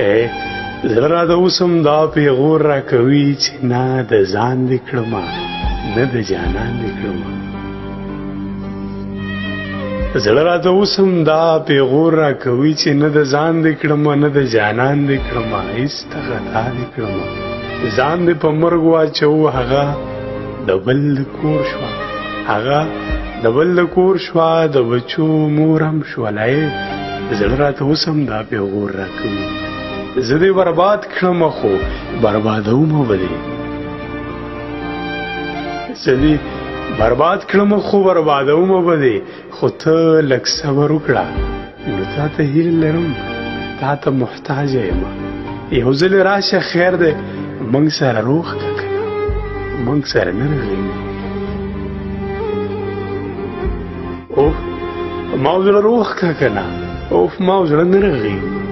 ای زړه راته اوس هم دا پیغور راکوي چې نه د ځان دې کړمه، نه د جانان دې کړمه. زړه راته اوس هم دا پیغور راکوي چې نه د ځان دې کړمه، نه د جانان دې کړمه، هېڅ ته خطا دې کړمه. ځان دې په مرګ واچو، هغه د بل د کور شوه، هغه د بل د کور شوه، د بچو مور هم شولای. زړه راته اوس هم دا پیغور راکوي، زه دې برباد کړم خو بربادومه به دې، زه دې برباد کړم خو بربادومه به دې، خو ته لږ صبر وکړه. نو تا ته هیله لرم، تا ته محتاج یم، یو ځل راشه، خیر دی، موږ سره روغ که کنه موږ سره نه رغېږي. اوف ما زړه روغ که کنه، اوف ما زړه نه رغېږي.